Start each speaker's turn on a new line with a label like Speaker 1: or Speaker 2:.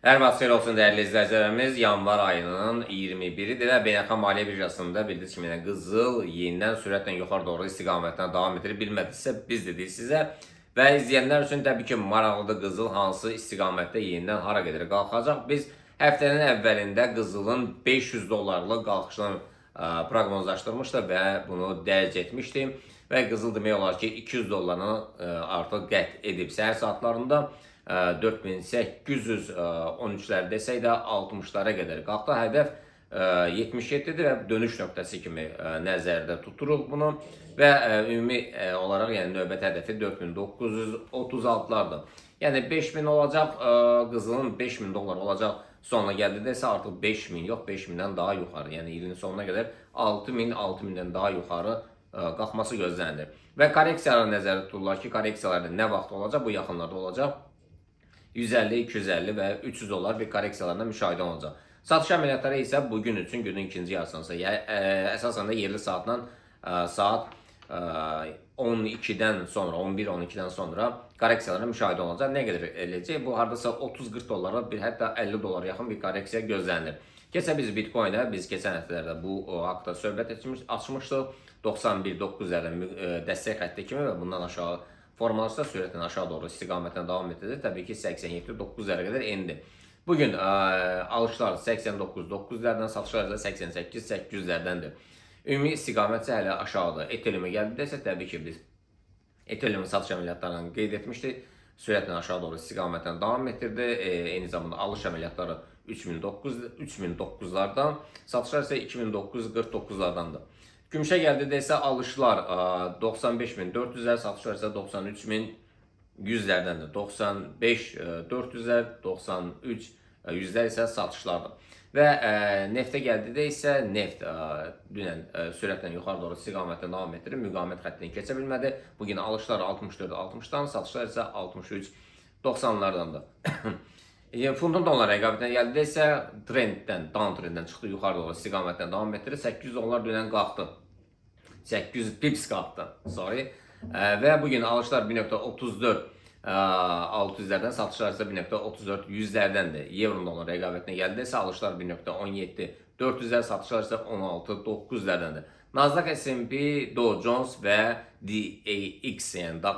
Speaker 1: Hər vaxt xeyir olsun, dəyərli izləyicilərimiz. Yanvar ayının 21-idir və beynəlxalq maliyyə birjasında bildiyiniz kimi, yəni qızıl yenidən sürətlə yuxarı doğru istiqamətinə davam edir. Bilmədinizsə, biz dedik sizə. Və izləyənlər üçün təbii ki, maraqlıdır, qızıl hansı istiqamətdə yenidən hara qədər qalxacaq. Biz həftənin əvvəlində qızılın 500 dollarlıq qalxışını proqnozlaşdırmışdıq və bunu dərc etmişdim. Və qızıl demək olar ki, 200 dollarını artıq qət edib səhər saatlarında 4813-lər desək də 60-lara qədər qalxdı. Hədəf 77-dir və dönüş nöqtəsi kimi nəzərdə tuturuq bunu və ümumi olaraq, yəni növbəti hədəfi 4936-lardır. Yəni 5000 olacaq, qızılın 5000 dollar olacaq sonuna gəldi desə, artıq 5000 yox, 5000-dən daha yuxarı, yəni ilin sonuna qədər 6000, 6000-dən daha yuxarı qalxması gözlənilir. Və korreksiyalar nəzərdə tuturlar ki, korreksiyalar da nə vaxt olacaq? Bu yaxınlarda olacaq. 150, 250 və 300 dollar bir korreksiyalarında müşahidə olunacaq. Satış əməliyyatları isə bu gün üçün günün ikinci yarısında, yəni əsasən də yerli saatla saat 12-dən sonra, 11-12-dən sonra korreksiyalara müşahidə olunacaq. Nə qədər eləyəcək? Bu hardasa 30-40 dollara, bir hətta 50 dollara yaxın bir korreksiya gözlənilir. Keçək biz Bitcoin-ə, biz keçən həftələrdə bu haqda söhbət etmiş, açmışdıq. 91.9-lərdən dəstək xətti kimi və bundan aşağı formalaşsa, sürətlə aşağı doğru istiqamətinə davam etdirdi. Təbii ki, 87.9-lara qədər endi. Bugün alışlar 89.9-lərdən, satışlar isə 88.800-lərdəndir. Ümumi istiqamət isə hələ aşağıdır. Ethereum-ə gəldi desə, təbii ki, biz Ethereum satış əməliyyatlarını qeyd etmişdik. Sürətlə aşağı doğru istiqamətlə davam etdirdi. Eyni zamanda alış əməliyyatları 3009 3009-lardan, satışlar isə 2949-lardandır. Gümüşə gəldi desə, alışlar 95.400-lər, satışlar isə 93.100-lərdəndir. 95 400-lər, 93 yüzlər isə satışlardır. Və neftə gəldikdə isə neft dünən sürətlə yuxarı doğru istiqamətlə davam etdirir. Müqavimət xəttini keçə bilmədi. Bugün alışlar 64-60-dan, satışlar isə 63-90-lardandır. Funtun dollar rəqabətinə gəldikdə isə trenddən, downtrenddən çıxdı, yuxarı doğru istiqamətlə davam etdirir. 800 dollar dünən qalxdı. 800 pips qalxdı. Sorry. Və bugün alışlar 1.34 600-lərdən, satışlar isə 1.34 100-lərdəndir. Euro dollar rəqabətinə gəldi isə alışlar 1.17 400-lər, satışlar isə 16 900-lərdəndir. Nasdaq, S&P, Dow Jones və DAX, yəni DAX.